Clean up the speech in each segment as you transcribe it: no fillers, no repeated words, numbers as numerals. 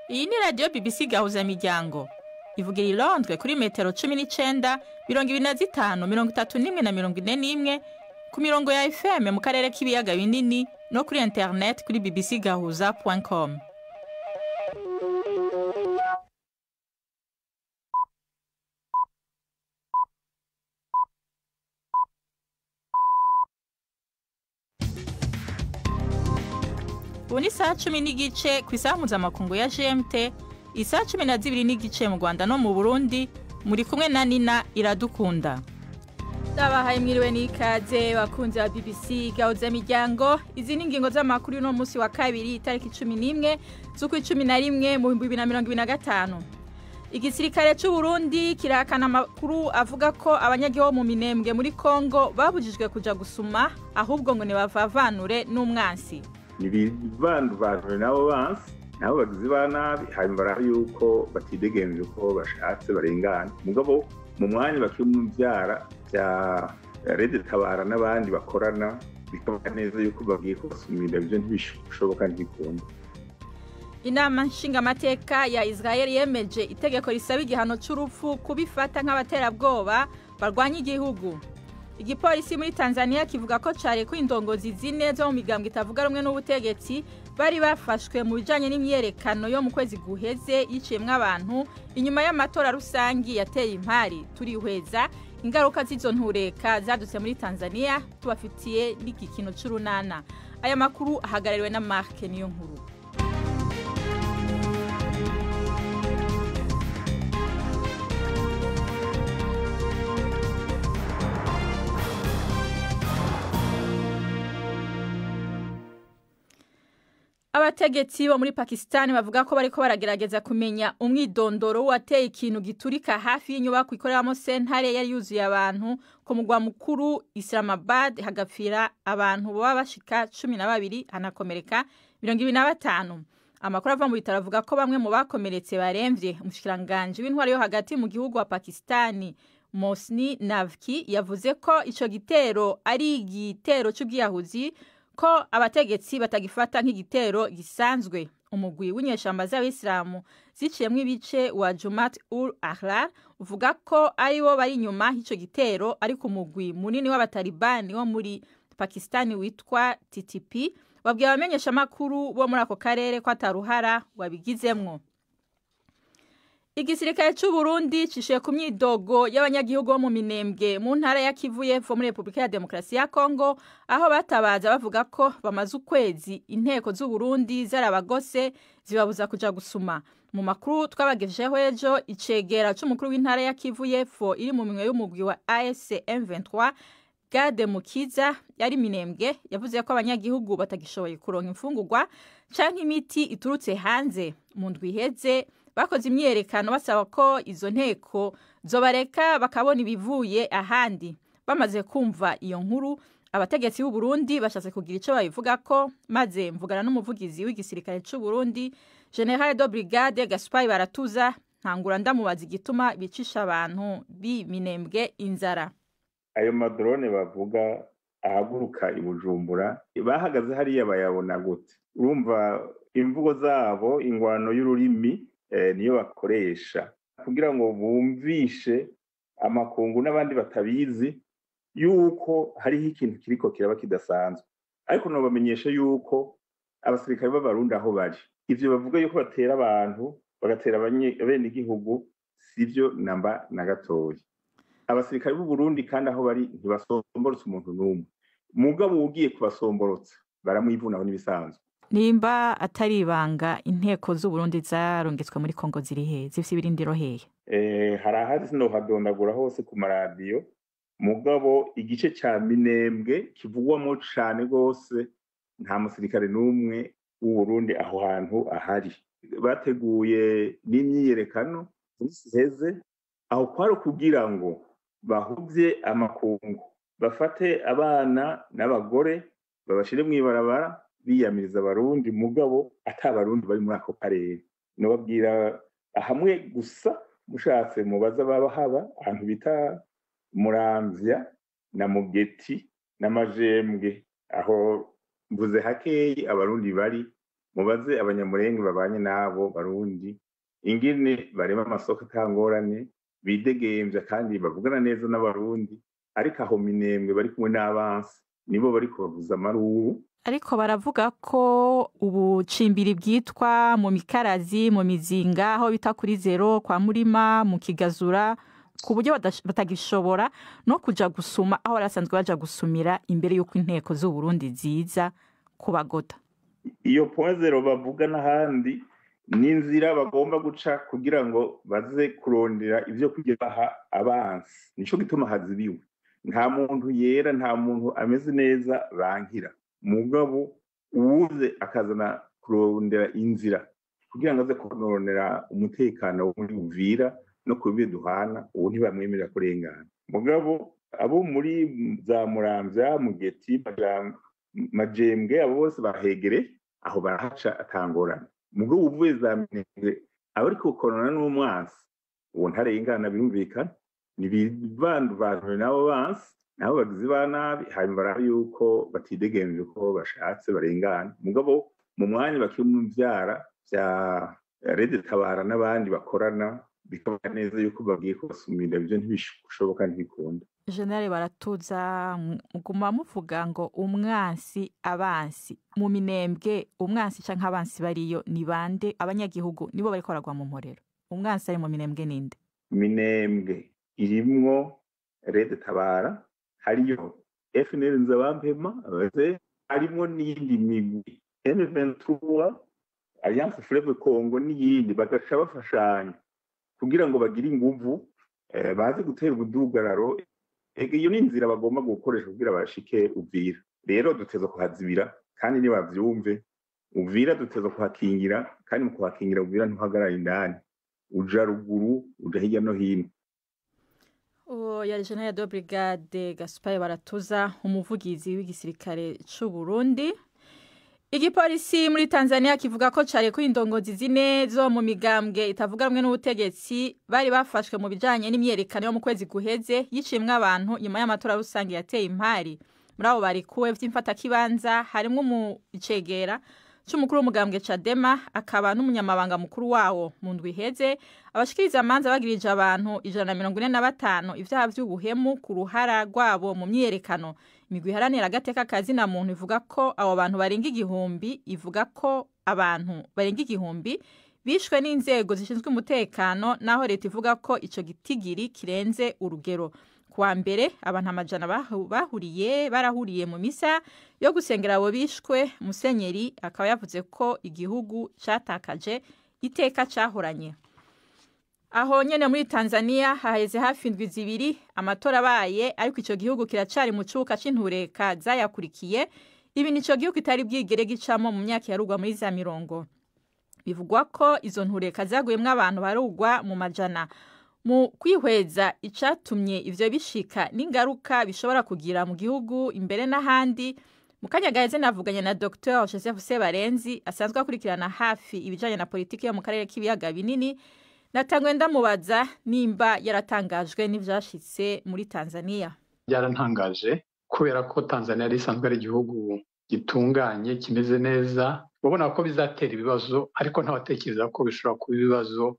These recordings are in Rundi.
Iyi ni radiyo BBC Gahuzamiryango ivugira i Londres kuri metero 19, 25, 31 na 41 ku mirongo ya FM mu karere k'ibiyaga binini no kuri internet kuri bbcgahuza.com. Ubu ni saa 10:15 ku isaha mpuzamakungu ya GMT, isaha 12:15 mu Rwanda no mu Burundi, muri kumwe na Nina Iradukunda. Ndabahaye mwiriwe n'ikaze bakunzi ba BBC Gahuzamiryango. Izi ni ingingo z'amakuru y'uno munsi wa kabiri itariki 11 z'ukwa 11 mu 2025. Igisirikare c'u Burundi kirahakana amakuru avuga ko abanyagihugu mu Minembwe muri Kongo babujijwe kuja gusuma, ahubwo ngo nibavavanure n'umwansi. Ntibivanduvanure nabo bansi nabo bagizi ba nabi, hanyuma baraba yuko batidegemvye uko bashatse barengana, mugabo mu mwanya bakiri mu vyara vya Rede Tabara n'abandi bakorana bikaba neza yuko bagiye kubasumira, ivyo ntibishoboka ntibikunda. Inama nshingamateka ya Israel yemeje itegeko risaba igihano c'urupfu kubifata nk'abaterabwoba barwanya igihugu. Igipolisi muri Tanzania kivuga ko carekuye indongozi zine zo mu migambwe itavuga rumwe n'ubutegetsi bari bafashwe mu bijanye n'imyiyerekano yo mu kwezi guheze yiciyemwo abantu inyuma y'amatora rusangi yateye impari. Turihweza ingaruka z'izo ntureka zadutse muri Tanzania, tubafitiye n'igikino c'urunana. Aya makuru ahagarariwe na Mark Niyonkuru. Abategetsi bo muri Pakistan bavuga ko bariko baragerageza kumenya umwidondoro wateye ikintu giturika hafi y'inyubako ikoreramo sentare yari yuzuye abantu ku mugwa mukuru Islamabad, hagapfira abantu baba bashika 12 hanakomereka 25. Amakuru ava mu bitaro avuga ko bamwe mu bakomeretse baremvye. Umushikiranganji w'intwaro yo hagati mu gihugu wa Pakistani Mohsin Naqvi yavuze ko ico gitero ari igitero c'ubwiyahuzi, ko abategetsi batagifata nk'igitero gisanzwe. Umugwi w'inyeshamba z'abayisilamu ziciyemwo ibice wa Jumat ul Ahrar uvuga ko aribo bari inyuma y'ico gitero, ariko umugwi munini w'abatalibani wo muri Pakistani witwa TTP wabwiye abamenyeshamakuru bo muri ako karere ko ataruhara wabigizemwo. Igisirikare c'u Burundi cishuye ku myidogo y'abanyagihugu bo mu Minembwe mu ntara ya Kivu y'Epfo muri Republika ya Demokarasi ya Kongo, aho batabaza bavuga ko bamaze ukwezi inteko z'u Burundi zarabagose zibabuza kuja gusuma. Mu makuru twabagejejeho ejo, icegera c'umukuru w'intara ya Kivu y'Epfo iri mu minwe y'umugwi wa AFC M23 Gade Mukiza yari Minembwe yavuze ko abanyagihugu batagishoboye kuronka imfungurwa canke imiti iturutse hanze. Mu ndwi iheze bakoze imyiyerekano basaba ko izo nteko zobareka bakabona ibivuye ahandi. Bamaze kumva iyo nkuru, abategetsi b'u Burundi bashatse kugira ico babivugako, maze mvugana n'umuvugizi w'igisirikare c'u Burundi General de Brigade Gaspard Baratuza, ntangura ndamubaza igituma bicisha abantu b'Iminembwe inzara. Ayo madrone bavuga ahaguruka i Bujumbura bahagaze hariya bayabona gute? Urumva imvugo zabo, ingwano y'ururimi niyo bakoresha kugira ngo bumvishe amakungu n'abandi batabizi yuko hariho ikintu kiriko kiraba kidasanzwe. Ariko nobamenyesha yuko abasirikare b'Abarundi aho bari, ivyo bavuga yuko batera abantu bagatera abenegihugu sivyo namba na gatoya. Abasirikare b'u Burundi kandi aho bari ntibasomborotsa umuntu n'umwe, mugabo ugiye kubasomborotsa baramwivunaho n'ibisanzwe. Nimba atari ibanga, inteko z'u Burundi zarungitswe muri Kongo ziri he? Zifise ibirindiro hehe? Hari ahari sinohadondagura hose ku maradiyo, mugabo igice ca Minembwe kivugwamwo cane gose nta musirikare n'umwe w'u Burundi aho hantu ahari. Bateguye n'imyiyerekano ziheze aho kwari kugira ngo bahuvye amakungu, bafate abana n'abagore babashire mw'ibarabara biyamiriza Abarundi, mugabo ata Barundi bari muri ako karere. Nobabwira hamwe gusa mushatse mubaza baba haba ahantu bita Muramvya na Mugeti n'Amajembwe, aho mvuze hakeyi Abarundi bari. Mubaze Abanyamurenge babanye n'abo Barundi ingene barema amasoko atangorane, bidegemvya kandi bavugana neza n'Abarundi. Ariko aho Minembwe bari kumwe n'abansi, nibo bariko bavuza amaruru. Ariko baravuga ko ubucimbiri bwitwa mu Mikarazi, mu Mizinga, aho bita kuri zero, kwa Murima, mu Kigazura, ku buryo batagishobora no kuja gusuma aho barasanzwe baja gusumira imbere y'uko inteko z'Uburundi ziza kubagota. Iyo point zero bavuga n'ahandi ni inzira bagomba guca kugira ngo baze kurondera ivyo kurya baha abansi. Nico gituma hazibiwe. Nta muntu yera, nta muntu ameze neza bankira. Mugabo uwuze akazana kurondera inzira kugira ngo aze kurondera umutekano wo muri Uvira no ku bibi duhana, ubu ntibamwemerera kurengana. Mugabo abo muri za Muramvya, Mugeti, Majembwe, abo bose bahegere aho barahaca atangorane. Mugabo uvuye za Minembwe abariko gukorana n'umwansi, uwo ntarengana, birumvikana, ntibivanduvanure n'abo bansi, nabo bagizi ba nabi, hanyuma barabe yuko batidegemvye uko bashatse barengana. Mugabo mu mwanya bakiri mu vyara vya Rede Tabara n'abandi bakorana, bikaba neza yuko bagiye kubasumira, ivyo ntibishoboka, ntibikunda. General Baratuza, muguma muvuga ngo umwansi, abansi mu Minembwe, umwansi canke abansi bariyo ni bande? Abanyagihugu nibo bariko baragwa mu mporero. Umwansi ari mu Minembwe ninde? Minembwe irimwo Rede Tabara, hariyo FNL Nzabampema, harimwo n'iyindi migwi M23, Alliance Fleuve Congo n'iyindi, bagaca bafashanya kugira ngo bagire inguvu, baze gutera ubudugararo. Ega iyo ni inzira bagomba gukoresha kugira bashike Uvira. Rero duteza kuhazibira, kandi nibavyumve, Uvira duteza kuhakingira, kandi mu kuhakingira Uvira ntuhagarara indani, uja ruguru, uja hirya no hino. Uwo yari General de Brigade Gaspard Baratuza, umuvugizi w'igisirikare c'u Burundi. Igipolisi muri Tanzania kivuga ko carekuye indongozi zine zo mu migambwe itavuga rumwe n'ubutegetsi bari bafashwe mu bijanye n'imyerekano yo mu kwezi guheze yiciyemwo abantu nyuma y'amatora rusange yateye impari. Muri abo barekuwe vy'imfatakibanza harimwo mu icegera c'umukuru w'umugambwe Chadema akaba n'umunyamabanga mukuru wawo. Mu ndwi iheze abashikiriza amanza bagirije abantu 145 ivyaha vy'ubuhemu ku ruhara rwabo mu myiyerekano. Imigwi iharanira agateka kazina muntu ivuga ko abo bantu barenga 1000, ivuga ko abantu barenga 1000 bishwe n'inzego zishinzwe umutekano, naho leta ivuga ko ico gitigiri kirenze urugero. Kuwa mbere abantu amajana barahuriye mu misa yo gusengera abo bishwe. Musenyeri akaba yavuze ko igihugu catakaje iteka cahoranye. Aho nyene muri Tanzania haheze hafi indwi 2 amatora abaye, ariko ico gihugu kiracari mu cuka c'intureka zayakurikiye. Ibi nico gihugu kitari bwigere gicamo mu myaka yarugwa muri za mirongo. Bivugwa ko izo ntureka zaguyemwo abantu barugwa mu majana. Mu kwihweza icatumye ivyo bishika n'ingaruka bishobora kugira mu gihugu imbere n'ahandi, mu kanya gaheze navuganye na Dr Joseph Sebarenzi asanzwe akurikirana hafi ibijanye na politiki yo mu karere k'ibiyaga binini. Natangwe ndamubaza nimba yaratangajwe n'ivyashitse muri Tanzania. Byarantangaje kubera ko Tanzania yari isanzwe ari igihugu gitunganye kimeze neza, ubona ko bizatera ibibazo, ariko ntawatekereza ko bishobora kuba ibibazo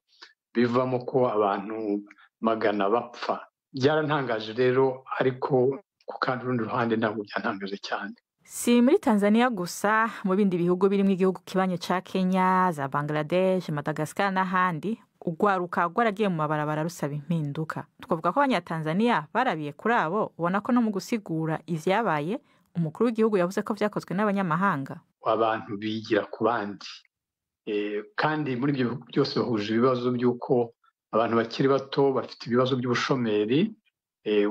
bivamo ko abantu magana bapfa. Byarantangaje rero, ariko ku kandi urundi ruhande ntabwo byantangaje cyane. Si muri Tanzania gusa, mu bindi bihugu birimo igihugu kibanye ca Kenya, za Bangladesh, Madagascar n'ahandi, urwaruka rwaragiye mu mabarabara rusaba impinduka. Twavuga ko abanyatanzania barabiye kuri abo, ubona ko no mu gusigura ivyabaye umukuru w'igihugu yavuze ko vyakozwe n'abanyamahanga. Abantu bigira ku bandi, kandi muri ibyo bihugu byose bahuje ibibazo by'uko abantu bakiri bato bafite ibibazo by'ubushomeri,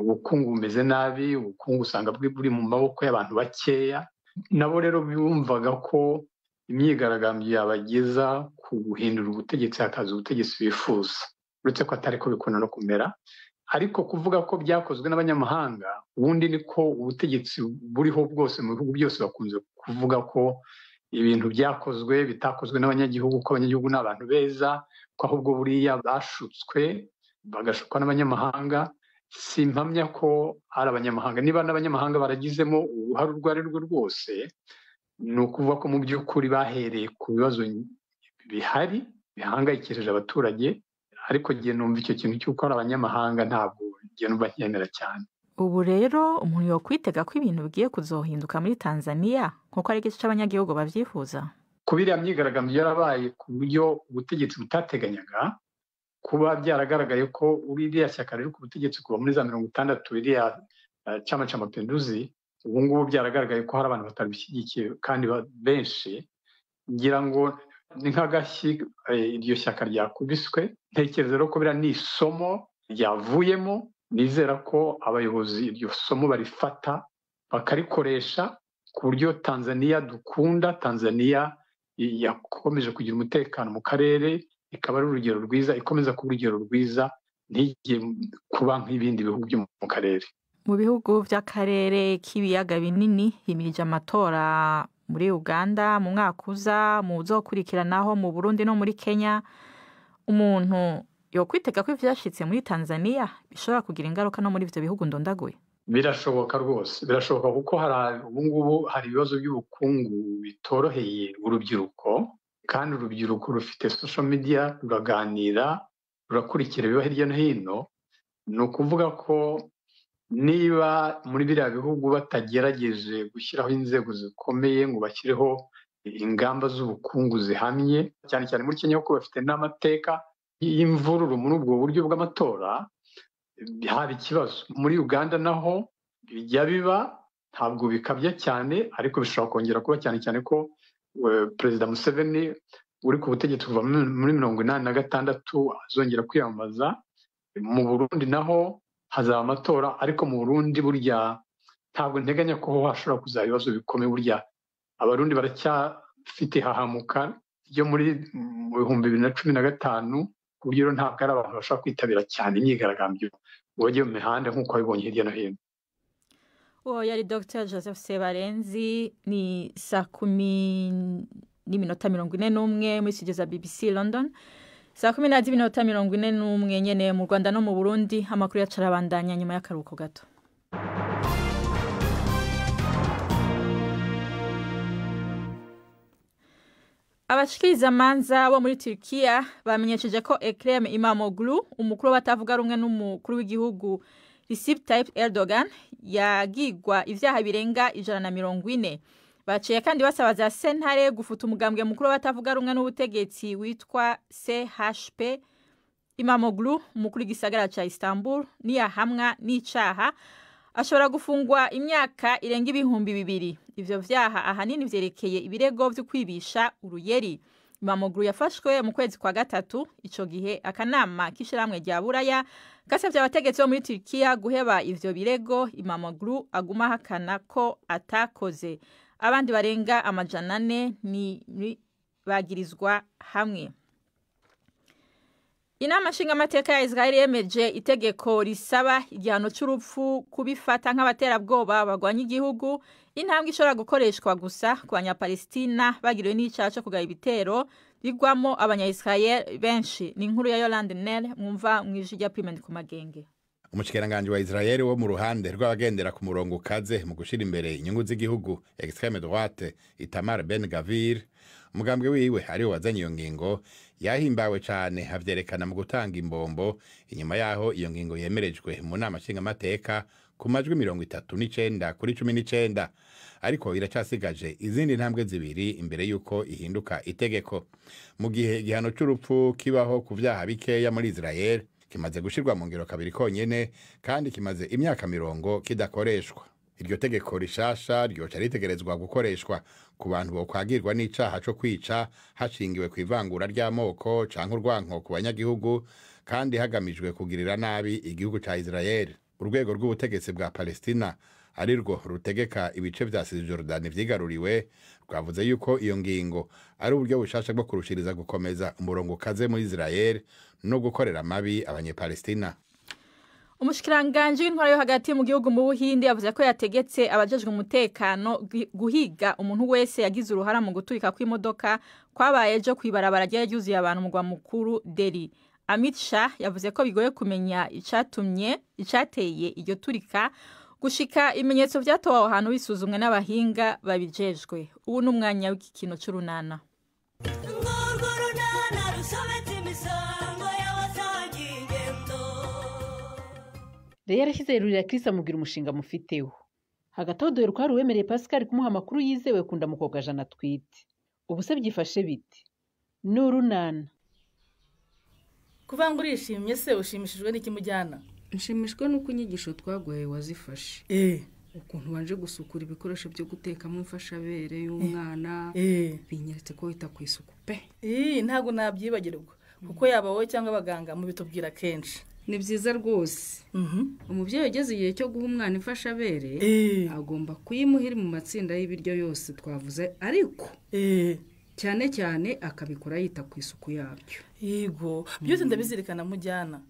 ubukungu bumeze nabi, ubukungu usanga buri mu maboko y'abantu bakeya. Nabo rero bumvaga ko imyigaragambyo yabageza ku guhindura ubutegetsi hakaza ubutegetsi bifuza, uretse ko atari ko bikunda no kumera. Ariko kuvuga ko byakozwe n'abanyamahanga, ubundi niko ubutegetsi buriho bwose mu bihugu byose bakunze kuvuga ko ibintu byakozwe bitakozwe n'abanyagihugu, ko abanyagihugu ni abantu beza, ko ahubwo buriya bashutswe bagashukwa n'abanyamahanga. Simpamya ko ari abanyamahanga. Niba n'abanyamahanga baragizemo uruhare urwo ari rwo rwose, Ni ukuvuga ko mu by'ukuri bahereye ku bibazo bihari bihangayikishije abaturage, ariko igihe numva icyo kintu cy'uko ari abanyamahanga ntabwo igihe numva nkemera cyane. Ubu rero umuntu yokwitega ko ibintu bigiye kuzohinduka muri Tanzania nkuko ari igice c'abanyagihugu bavyifuza. Kuba iriya myigaragambyo yarabaye ku buryo ubutegetsi butateganyaga, kuba byaragaragaye ko iriya shyaka riri ku butegetsi kuva muri za 60, iriya Chama cha Mapinduzi, ubu ngubu byaragaragaye ko hari abantu batabishyigikiye kandi benshi. Ngira ngo ni nk'agashyi iryo shyaka ryakubiswe. Ntekereza rero ko biriya ni isomo ryavuyemo, nizera ko abayobozi iryo somo barifata bakarikoresha ku buryo Tanzania dukunda, Tanzania yakomeje kugira umutekano mu karere, ikaba ari urugero rwiza, ikomeza kuba urugero rwiza, ntigire kuba nk'ibindi bihugu byo mu karere. Mu bihugu by'akarere k'ibiyaga binini himirije amatora muri Uganda mu mwaka uza, mu uzokurikiranaho mu Burundi no muri Kenya. Umuntu yokwitega ko ivyashitse muri Tanzania bishobora kugira ingaruka no muri ivyo bihugu ndondaguye? Birashoboka rwose, birashoboka, kuko hari ubu ngubu hari ibibazo by'ubukungu bitoroheye urubyiruko, kandi urubyiruko rufite social media, ruraganira, rurakurikira ibiba hirya no hino. Ni ukuvuga ko niba muri biriya bihugu batagerageje gushyiraho inzego zikomeye ngo bashyireho ingamba z'ubukungu zihamye, cyane cyane muri Kenya kuko bafite n'amateka y'imvururu muri ubwo buryo bw'amatora, haba ikibazo. Muri Uganda naho bijya biba, ntabwo bikabya cyane, ariko bishobora kongera kuba, cyane cyane ko Perezida Museveni uri ku butegetsi kuva muri 86 azongera kwiyamamaza. Mu Burundi naho hazaba amatora, ariko mu Burundi burya ntabwo nteganya ko hashobora kuzaba ibibazo bikomeye. Burya Abarundi baracyafite hahamuka ryo muri 2015, ku buryo ntabwo ari abantu bashobora kwitabira cyane imyigaragambyo ngo bajye mu mihanda nk'uko babibonye hirya no hino. Uwo yari Dr Joseph Sebarenzi. Ni 10:41 muri studio za BBC London, 10:41 nyene mu Rwanda no mu Burundi. Amakuru yacu arabandanya nyuma y'akaruhuko gato. Abashikirizamanza bo muri Turkiya bamenyesheje ko Ekrem Imamoglu, umukuru batavuga rumwe n'umukuru w'igihugu Recep Tayyip Erdogan, yagigwa ivyaha birenga 140. Baciye kandi basaba za sentare gufuta umugambwe mukuru batavuga rumwe n'ubutegetsi witwa CHP. Imamoglu, umukuru w'igisagara ca Istanbul, niyahamwa n'icaha ashobora gufungwa imyaka irenga 2000. Ivyo vyaha ahanini vyerekeye ibirego vyo kwibisha uruyeri. Imamoglu yafashwe mu kwezi kwa gatatu. Ico gihe akanama k'ishirahamwe rya Buraya kasavye abategetsi bo muri Turkiya guheba ivyo birego. Imamoglu aguma ahakana ko atakoze. Abandi barenga 400 ni bagirizwa hamwe. Inama nshingamateka ya Israel yemeje itegeko risaba igihano c'urupfu kubifata nk'abaterabwoba bagwanya igihugu, intambwe ishobora gukoreshwa gusa ku Banyapalestina bagiriwe n'icaha co kugaba ibitero bigwamo Abanya-Israel benshi. Ni inkuru ya Yolande Nel mwumva mw'ijwi rya Prime ku Magenge. Umushikiranganji wa Israel wo mu ruhande rw'abagendera ku murongo ukaze mu gushira imbere inyungu z'igihugu, extrême droite, Itamar Ben Gvir, umugambwe wiwe ariwo wazanye iyo ngingo, yahimbawe cane avyerekana mu gutanga imbombo inyuma yaho iyo ngingo yemerejwe mu nama nshingamateka ku majwi 39 kuri 19, ariko iracasigaje izindi ntambwe zibiri imbere y'uko ihinduka itegeko. Mu gihe igihano c'urupfu kibaho ku vyaha bikeya muri Israel, kimaze gushirwa mu ngiro kabiri konyene kandi kimaze imyaka 40 kidakoreshwa. Iryo tegeko rishasha ryoca ritegerezwa gukoreshwa ku bantu bokwagirwa n'icaha co kwica hashingiwe kw'ivangura ry'amoko canke urwanko ku banyagihugu, kandi hagamijwe kugirira nabi igihugu ca Israel. Urwego rw'ubutegetsi bwa Palestina, arirwo rutegeka ibice vya Cisjordanie vyigaruriwe, rwavuze yuko iyo ngingo ari uburyo bushasha bwo kurushiriza gukomeza umurongo ukaze muri Israel no gukorera amabi Abanyepalestina. Umushikiranganji w'intwaro yo hagati mu gihugu mu Buhinde yavuze ko yategetse abajejwe umutekano guhiga umuntu wese yagize uruhara mu guturika kw'imodoka kwabaye ejo kw'ibarabara ryari ryuzuye abantu mu mugwa mukuru Delhi. Amit Shah yavuze ko bigoye kumenya icatumye icateye iryo turika. Gushika ibimenyetso vyatowe aho hantu bisuzumwe n'abahinga babijejwe. Ubu ni umwanya w'igikino c'urunana. Rero yarashyize Rurira Chris amubwira umushinga mufiteho. Hagati aho dore ko hari uwemereye Pascal kumuha amakuru yizewe kunda mukobwa Jana atwite. Ubu se byifashe bite? Ni urunana. Kuva ngo urishimye se ushimishijwe n'iki mujyana? Nshimishwa n'uko inyigisho twaguhaye wazifashe. Ukuntu wanje gusukura ibikoresho byo gutekamo imfashabere y'umwana binyeretse ko wita ku isuku pe. Ntabwo nabyibagirwa kuko yaba wowe cyangwa abaganga mubitubwira kenshi. Ni byiza rwose. Umubyeyi ugeze igihe cyo guha umwana imfashabere agomba kuyimuha iri mu matsinda y'ibiryo yose twavuze, ariko cyane cyane akabikora yita ku isuku yabyo. Yego, byose ndabizirikana mujyana.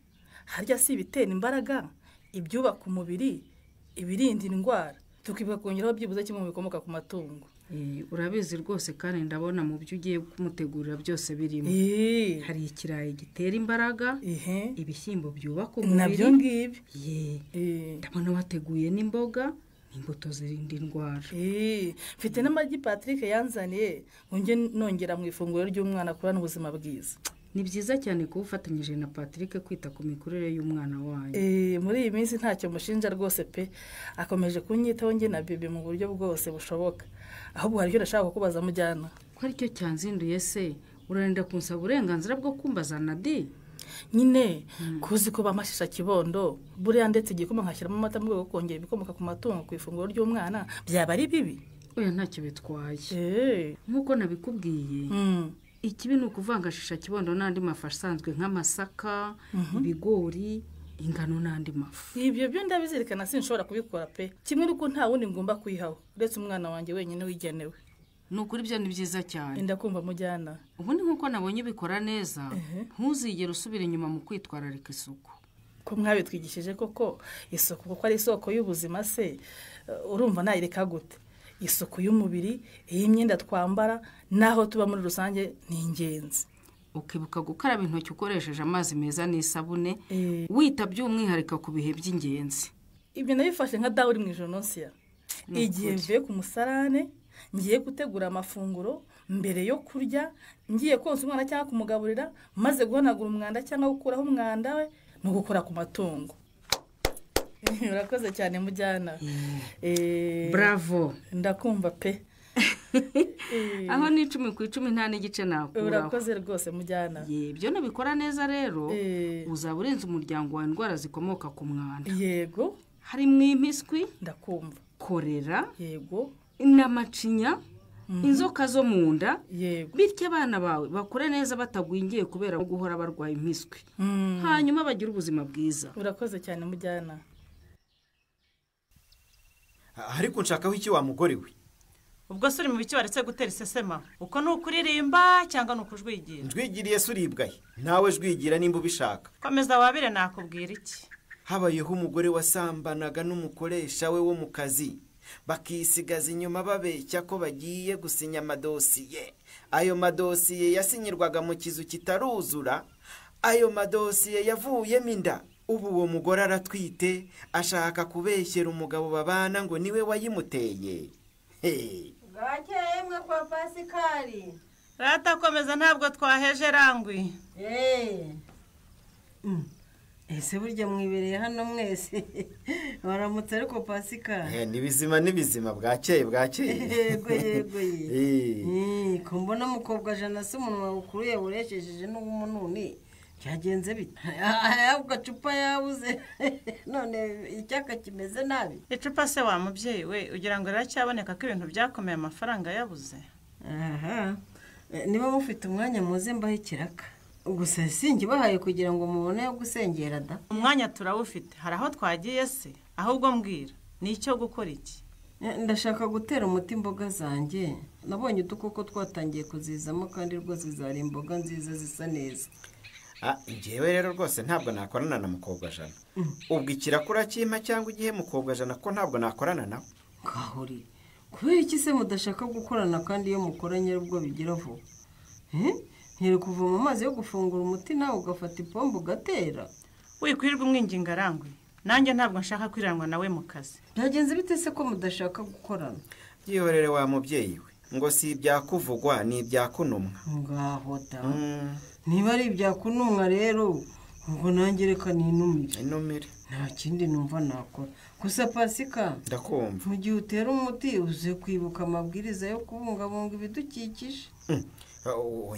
Harya si ibitera imbaraga, ibyubaka umubiri, ibirinda indwara, tukibuka kongeraho byibuze kimwe mu bikomoka ku matungo. Urabizi rwose kandi ndabona mu byo ugiye kumutegurira byose birimo. Hari ikirayi gitera imbaraga, ibishyimbo byubaka umubiri, nabyo ngibi. Ndabona wateguye n'imboga n'imbuto zirinda indwara. Mfite n'amagi Patrick yanzaniye ngo njye nongera mu ifunguro ry'umwana kurana ubuzima bwiza. Ni byiza cyane kuba ufatanyije na Patrick kwita ku mikurire y'umwana wanyu. Muri iyi minsi ntacyo mushinja rwose pe, akomeje kunyitaho njye na bebe mu buryo bwose bushoboka. Ahubwo hari icyo ndashaka kukubaza mujyana. Ko aricyo cyanzinduye se, urarinda kunsaba uburenganzira bwo kumbaza Nadi? Nyine kuzi ko bamashisha kibondo buriya ndetse igikoma nkashyiramo amata mu rwego rwo kongera ibikomoka ku matungo ku ifunguro ry'umwana byaba ari bibi? Oya ntacyo bitwaye. Nk'uko nabikubwiye, ikibi ni ukuvanga shisha kibondo n'andi mafu asanzwe nk'amasaka, ibigori, ingano n'andi mafu. Ibyo byo ndabizirikana sinshobora kubikora pe. Kimwe nuko nta wundi ngomba kuyihaho uretse umwana wanjye wenyine wigenewe. Ni ukuri byo ni byiza cyane. Ndakumva mujyana. Ubundi nkuko nabonye ubikora neza, ntuzigere usubira inyuma mu kwitwararika isuku. Ko mwabitwigishije koko isuku kuko ari isoko y'ubuzima se, urumva nayireka gute? Isuku y'umubiri, iy'imyenda twambara naho tuba muri rusange ni ingenzi. Ukibuka gukaraba intoki ukoresheje amazi meza n'isabune, wita by'umwihariko ku bihe by'ingenzi. Ibyo nabifashe nka dawe uri mu ijoro nonsiya. Igihe mvuye ku musarane, ngiye gutegura amafunguro mbere yo kurya, ngiye konsa umwana cyangwa kumugaburira, maze guhanagura umwanda cyangwa gukuraho umwanda we no gukora ku matungo. Urakoze cyane mujyana. Bravo. Ndakumva pe. Aho ni 10 ku 10 nta n'igice nakuraho. Urakoze rwose mujyana. Ibyo nubikora neza rero uzaba urenze umuryango wawe indwara zikomoka ku mwanda. Yego. Harimo impiswi, ndakumva, korera, yego, n'amacinya, inzoka zo mu nda. Yego. Bityo abana bawe bakure neza batagwingiye kubera guhora barwaye impiswi, hanyuma bagira ubuzima bwiza. Urakoze cyane mujyana. Ariko nshakaho iki wa mugore we? Ubwo se uri mu biki waretse gutera isesema? Uko ni ukuririmba cyangwa ni ukujwigira? Njwigiriye se uribwaye nawe jwigira nimba ubishaka. Komeza wabire nakubwira iki. Habayeho umugore wasambanaga n'umukoresha we wo mu kazi, bakisigaza inyuma babeshya ko bagiye gusinya amadosiye. Ayo madosiye yasinyirwaga mu kizu kitaruzura, ayo madosiye yavuyemo inda. Ubu uwo mugore aratwite, ashaka kubeshyera umugabo babana ngo niwe wayimuteye. Bwakeye mwe kwa Pasikari. Rata komeza ntabwo twaheje rangwi. Ese burya mwibereye hano mwese baramutse ariko Pasikari. Ni bizima ni bizima, bwakeye bwakeye. Yego yego. Ko mbona mukobwa Jana se umunwa ukuruye ureshejeje n'umununi cyagenze bite? Ahubwo gacupa yabuze none icyaka kimeze nabi. Icupa se wa mubyeyi we ugira ngo riracyaboneka ko ibintu byakomeye amafaranga yabuze. Aha. Niba mufite umwanya muze mbahe ikiraka. Gusa sinjye bahaye kugira ngo mubone yo gusengera da. Umwanya turawufite, hari aho twagiye se? Ahubwo mbwira, ni icyo gukora iki? Ndashaka gutera umuti imboga zanjye. Nabonye udukoko twatangiye kuzizamo kandi rwose zari imboga nziza zisa neza. Njyewe rero rwose ntabwo nakorana na mukobwa Jana. Ubwo ikirakura kimpa cyangwa igihe mukobwa Jana ko ntabwo nakorana nawe. Kahuri. Kubera iki se mudashaka gukorana kandi iyo mukoranye ubwo bigira vuba? Nkiri kuvoma amazi yo gufungura umuti nawe ugafata ipombo ugatera. Wikwirirwa umwinginga arangwe. Nanjye ntabwo nshaka kwiranwa nawe mu kazi. Byagenze bite se ko mudashaka gukorana? Yihorere wa mubyeyi we, ngo si ibyakuvugwa ni ibyakunumwa. Ngaho da. Niba ari ibyakunumwa rero ubwo nanjye reka ninumire. Inumire. Nta kindi numva nakora. Gusa Pasika, ndakumva. Mu gihe utera umuti uze kwibuka amabwiriza yo kubungabunga ibidukikije.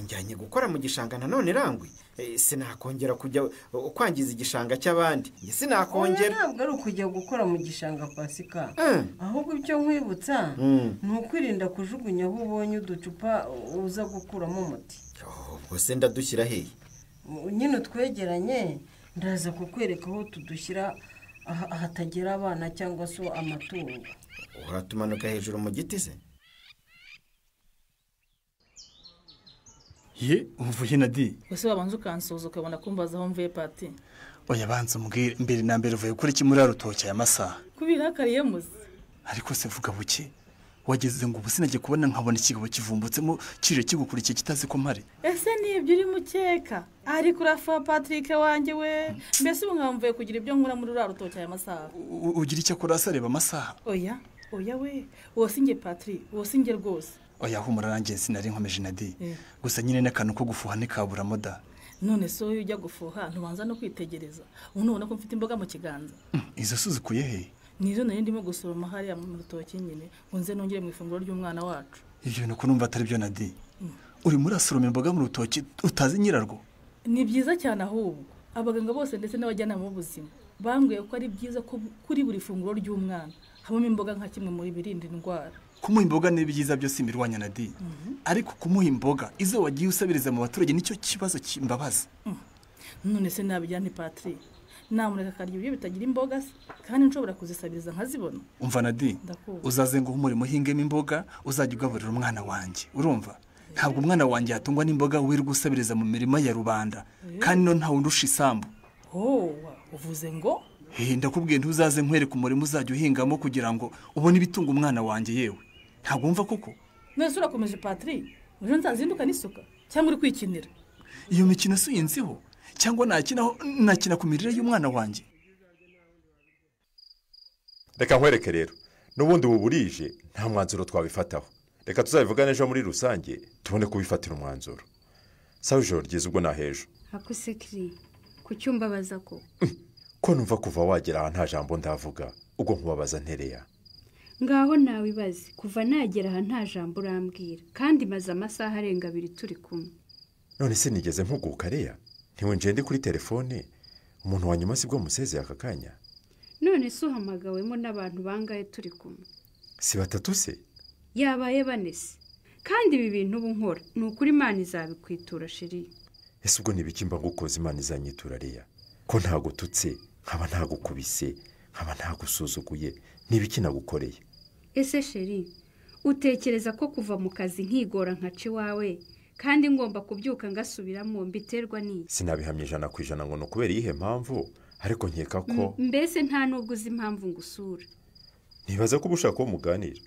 Njyanye gukora mu gishanga nanone Rangwe, sinakongera kujya kwangiza igishanga cy'abandi. Sinakongera. Ntabwo ari ukujya gukora mu gishanga Pasika, ahubwo icyo nkwibutsa ni ukwirinda kujugunya aho ubonye uducupa uza gukuramo umuti. Ubwo se ndadushyira hehe? Nyine utwegeranye, ndaza kukwereka aho tudushyira ahatagera abana cyangwa se amatungo. Uratumanuka hejuru mu giti se? Ye, umvuye na di. Ese wabanza ukansuza ukabona kumbaza aho mvuye Pati? Oya banza umbwire mbere na mbere uvuye kuri iki muri rutoki aya masaha? Kubirakariye muze. Ariko se vuga buke. Wageze ngo ubu sinajye kubona nkabona ikigabo kivumbutsemo kije kigukurikiye kitazi ko mpari. Ese nibyo uri mukeka? Ariko urafa Patrick wanjye we. Mbese ubu nkamvuye kugira ibyo nkora muri rutoki aya masaha. Ugira icyo akora asareba amasaha? Oya, oya we. Wosinge Patrick, wosinge rwose. Oya humura nanjye sinari nkomeje na di. Gusa nyine n'akantu ko gufuha nikaburamo da. None so ujya gufuha ntubanza no kwitegereza. Ubu nubona ko mfite imboga mu kiganza. Izo suzikuye he? Nizo nari ndimo gusoroma hariya mu rutoki nyine ngo nze nongere mu ifunguro ry'umwana wacu. Ibyo bintu ko numva atari byo na di. Uri muri asoroma imboga mu rutoki utazi nyirarwo? Ni byiza cyane ahubwo. Abaganga bose ndetse n'abajyanama b'ubuzima bambwiye ko ari byiza ko kuri buri funguro ry'umwana habamo imboga nka kimwe muri birinda indwara. Kumuha imboga ni byiza byose imirwanya na di. Ariko kumuha imboga izo wagiye usabiriza mu baturage nicyo kibazo kimbabaza. None se nabijya nti Patrick, namureka akarya ibyo bitagira imboga se kandi nshobora kuzisabiriza nkazibona. Umva na di, uzaze ngo umurimo uhingemo imboga uzajya ugaburira umwana wanjye. Urumva? Ntabwo umwana wanjye yatungwa n'imboga wirirwa usabiriza mu mirima ya rubanda kandi no nta wundusha isambu. Oh, uvuze ngo? Ndakubwiye ntuzaze nkwereka umurimo uzajya uhingamo kugira ngo ubone ibitunga umwana wanjye yewe. Ntabwo wumva koko? None urakomeje Patrick, ejo nzazinduka n'isuka cyangwa uri kwikinira? Iyo mikino si uyinziho cyangwa nakinaho nakina ku mirire y'umwana wanjye. Reka nkwereke rero, n'ubundi ubu burije nta mwanzuro twabifataho. Reka tuzabivugane ejo muri rusange tubone kubifatira umwanzuro. Sawa ijoro ryiza ubwo nahejo. Akusekiri kucyumbabaza ko? Ko numva kuva wagera aha nta jambo ndavuga, ubwo nkubabaza ntereya. Ngaho nawe ibaze, kuva nagera aha nta jambo urambwira kandi maze amasaha arenga abiri turi kumwe. None se nigeze mpuguka reya? Ntiwinjiye ndi kuri telefone, umuntu wa nyuma sibwo musezeye aka kanya. None se uhamagawemo n'abantu bangahe turi kumwe? Si batatu se? Yabaye bane se. Kandi ibi bintu ubu nkora ni ukuri Imana izabikwitura sheri. Ese ubwo nibiki mba ngukoze Imana izanyitura reya? Ko ntagututse, nkaba ntagukubise, nkaba ntagusuzuguye, nibiki nagukoreye? Ese sheri, utekereza ko kuva mu kazi nkigora nkaca iwawe kandi ngomba kubyuka ngasubiramo mbiterwa n'iki? Sinabihamye 100% ngo ni ukubera iyihe mpamvu, ariko nkeka ko mbese nta nubwo uzi impamvu ngusura. Nibaza ko ubushaka ko muganira.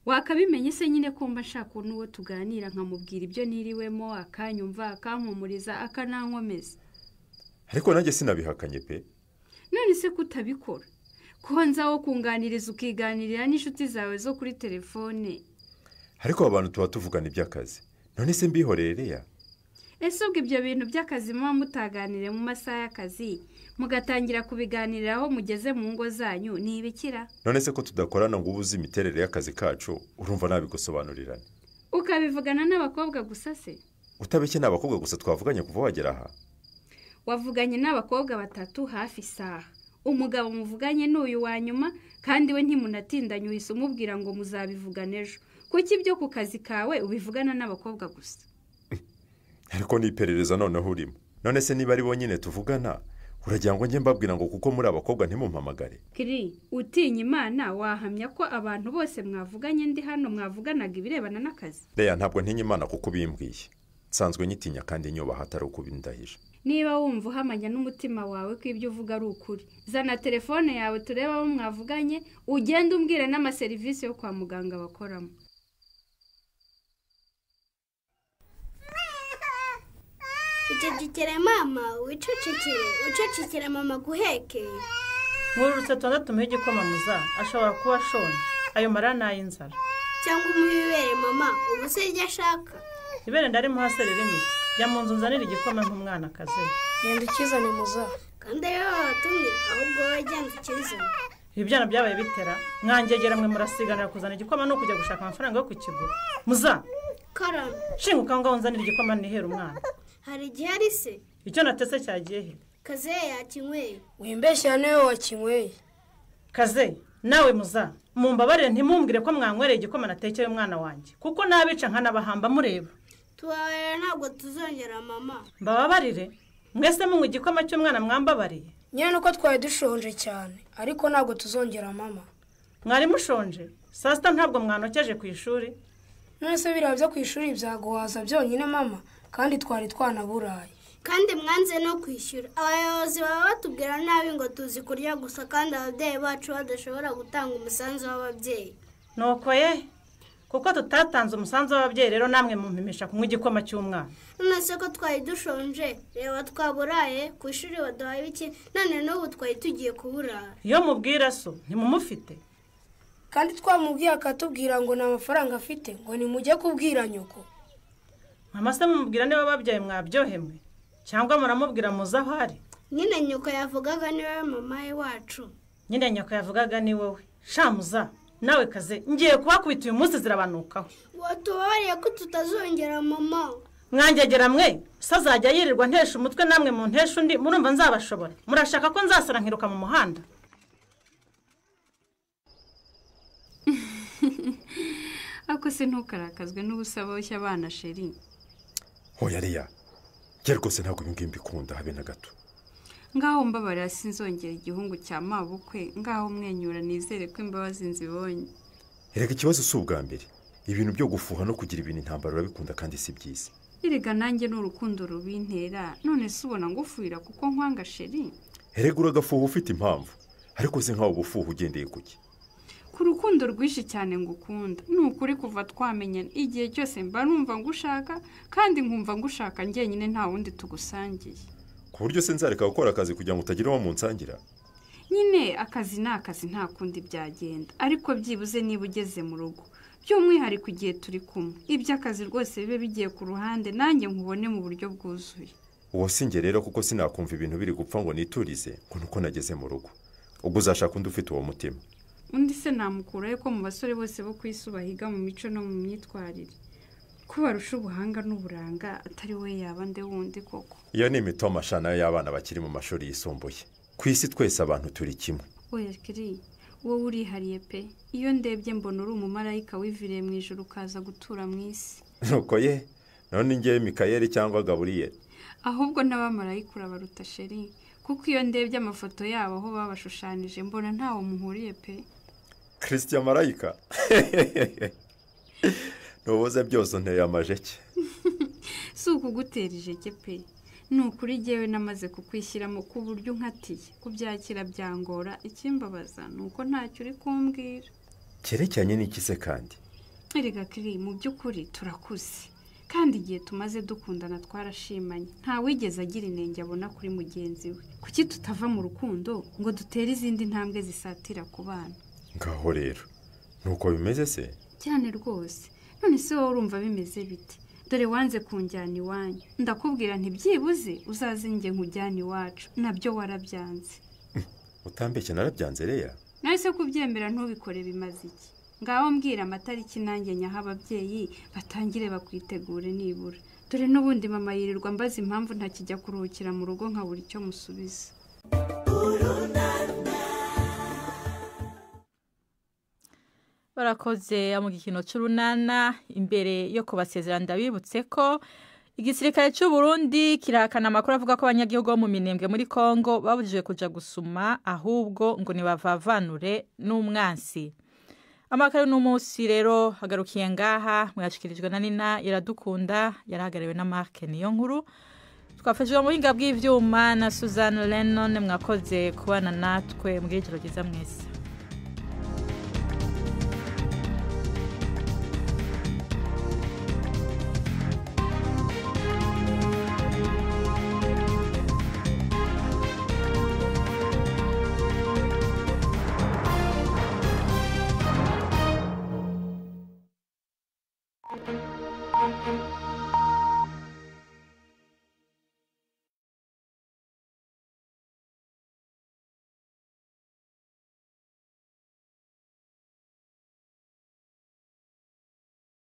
Wakabimenye se nyine ko mba nshaka n'uwo tuganira nkamubwira ibyo niriwemo, akanyumva, akampumuriza, akanankomeza. Ariko nanjye sinabihakanye pe. None se kutabikora? Ko nza wo kunganiriza ukiganirira n'inshuti zawe zo kuri telefone. Ariko abantu tuba tuvugana iby'akazi. None se mbihorere reya? Ese ubwo ibyo bintu by'akazi muba mutaganire mu masaha y'akazi mugatangira kubiganiriraho mugeze mu ngo zanyu ni ibikira? None se ko tudakorana ngo ubuze imiterere y'akazi kacu, urumva nabigusobanurirane? Ukabivugana n'abakobwa gusa se? Utabeshye n'abakobwa gusa twavuganye kuva wagera aha. Wavuganye n'abakobwa batatu hafi isaha. Umugabo muvuganye n'uyu wa nyuma kandi we ntimunatindanye uhise umubwira ngo muzabivugana ejo. Kuki ibyo ku kazi kawe ubivugana n'abakobwa gusa? Ariko ni iperereza noneho urimo. None se niba ari bonyine tuvugana, uragira ngo njye mbabwira ngo kuko muri abakobwa ntimumpamagare? Kiri, utinya Imana wahamya ko abantu bose mwavuganye ndi hano mwavuganaga ibirebana n'akazi? Reya ntabwo ntinya Imana kuko ubimbwiye. Nsanzwe nyitinya kandi nyubaha atari ukubindahije. Niba wumva uhamanya n'umutima wawe ko ibyo uvuga ari ukuri, zana telefone yawe turebe abo mwavuganye, ugende umbwire n'amaserivisi yo kwa muganga bakoramo. Icecekere mama, wicecekere, ucecekere mama guheke. Mwurutse tubanza tumuhe igikoma muza, ashobora kuba ashonje. Ayo marira ni ay'inzara. Cyangwa umuhe ibere mama, ubu se iryo ashaka. Ibere ndarimuha se ririmo iki? Jya mu nzu nzanire igikoma nk'umwana kaze. Genda ukizane muza. Kandi ariwe wabatumye, ahubwo wowe genda ukizane. Ibi byana byabaye bitera, mwangegera mwe murasiganira kuzana igikoma no kujya gushaka amafaranga yo kukigura. Muza. Karame. Shinguka ngaho nzanire igikoma nihere umwana. Hari igihe ari se? Icyo natese cyagiye he? Kaze yakinyweye. Wimbeshya niwe wakinyweye. Kaze, nawe muza, mumbabarire ntimumbwire ko mwankwereye igikoma natekeye umwana wanjye, kuko nabica nkanabahamba mureba. Tubabarira ntabwo tuzongera mama. Mbababarire? Mwese munywa igikoma cy'umwana mwambabariye? Nyine nuko twari dushonje cyane, ariko ntabwo tuzongera mama. Mwari mushonje? Saa sita ntabwo mwanokeje ku ishuri? None se biriya byo ku ishuri byaguhaza byonyine mama, kandi twari twanaburaye. Kandi mwanze no kwishyura. Abayobozi baba batubwira nabi ngo tuzi kurya gusa kandi ababyeyi bacu badashobora gutanga umusanzu w'ababyeyi. Nuko ye, kuko tutatanze umusanzu w'ababyeyi rero namwe mumpimisha kunywa igikoma cy'umwana. None se ko twari dushonje, reba twaburaye, ku ishuri baduhaye ibiki, none n'ubu twari tugiye kuburara. Iyo mubwira so, ntimumufite. Kandi twamubwiye akatubwira ngo nta mafaranga afite, ngo nimujye kubwira nyoko. Mama se mumubwira niba babyaye mwabyohemwe? Cyangwa muramubwira muze aho ari? Nyine nyoko yavugaga ni wowe mama wacu. Nyine nyoko yavugaga ni wowe. Shamuza, nawe kaze, ngiye kubakubita uyu munsi zirabanukaho. Watubabariye ko tutazongera mama. Mwangegera mwe, se azajya yirirwa ntesha umutwe namwe mu ntesha undi, murumva nzabashobora. Murashaka ko nzasara nkiruka mu muhanda? Ako se ntukarakazwe n'ubusa boshya abana sheri. Hoya Leya, njye rwose ntabwo ibi ngibi mbikunda habe na gato. Ngaho mbabarira sinzongera igihungu cya mabukwe, ngaho mwenyura nizere ko imbabazi nzibonye. Erega ikibazo si ubwa mbere. Ibintu byo gufuha no kugira ibintu intambara urabikunda kandi si byiza. Erega nanjye ni urukundo rubintera, none se ubona ngufuhira kuko nkwanga sheri? Erega uragafuha ufite impamvu, ariko se nkaho ubufuha ugendeye kuki? Ku rukundo rwinshi cyane ngukunda, ni ukuri kuva twamenyana igihe cyose mba numva ngushaka kandi nkumva ngushaka njyenyine nta wundi tugusangiye. Ku buryo se nzareka gukora akazi kugira ngo utagira uwo munsangira? Nyine akazi ni akazi nta kundi byagenda, ariko byibuze niba ugeze mu rugo, by'umwihariko igihe turi kumwe, iby'akazi rwose bibe bigiye ku ruhande nanjye nkubone mu buryo bwuzuye. Uwo si njye rero kuko sinakumva ibintu biri gupfa ngo niturize ngo nuko nageze mu rugo. Ubwo uzashaka undi ufite uwo mutima. Undi se namukurayo ko mu basore bose bo ku isi bahiga mu mico no mu myitwarire, ko barusha ubuhanga n'uburanga atari we yaba nde wundi koko. Iyo ni imitoma nayo y'abana bakiri mu mashuri yisumbuye. Ku isi twese abantu turi kimwe. Oya Kiri, wowe urihariye pe. Iyo ndebye mbona uri umumarayika wiviriye mu ijuru ukaza gutura mu isi. Nuko ye, none ngewe Mikayeli cyangwa Gaburiyeli? Ahubwo n'abamarayika urabaruta sheri, kuko iyo ndebye amafoto yabo aho babashushanije mbona ntawo muhuriye pe. Christian Marayika. Nubuze byose nteye amajeke. Si ukugutera ijeke pe. Ni ukuri jyewe namaze kukwishyiramo ku buryo unkatiye. Kubyakira byangora, ikimbabaza ni uko ntacyo uri kumbwira. Cyerekeranye n'iki se kandi? Erega Kiri, mu by'ukuri turakuze. Kandi igihe tumaze dukundana twarashimanye. Nta wigeze agira inenge abona kuri mugenzi we. Kuki tutava mu rukundo ngo dutere izindi ntambwe zisatira ku bana? Ngaho rero, nuko bimeze se? Cyane rwose. None se wowe urumva bimeze bite? Dore wanze kunjyana iwanyu. Ndakubwira nti byibuze uzaze njye nkujyana iwacu. Nabyo warabyanze. Utambeshye narabyanze Leya? Nawe se kubyemera ntubikore bimaze iki? Ngaho mbwira amatariki nanjye nyaha ababyeyi batangire bakwitegure nibura. Dore n'ubundi mama yirirwa mbaza impamvu ntakijya kuruhukira mu rugo nkabura icyo musubiza. Barakoze mu gikino cy'urunana. Imbere yo kubasezera ndabibutse ko igisirikare cy'u Burundi kirahakana amakuru avuga ko abanyagihugu bo mu Minembwe muri Kongo babujijwe kuja gusuma, ahubwo ngo nibavavanure n'umwansi. Amakuru n'umunsi rero hagarukiye ngaha, mwashikirijwe na Nina Iradukunda, yarahagarariwe na Mark Niyonkuru. Twafashijwe mu buhinga bw'ivyuma na Suzanne Lennon. Mwakoze kubana natwe mu gihe cyiza mwese.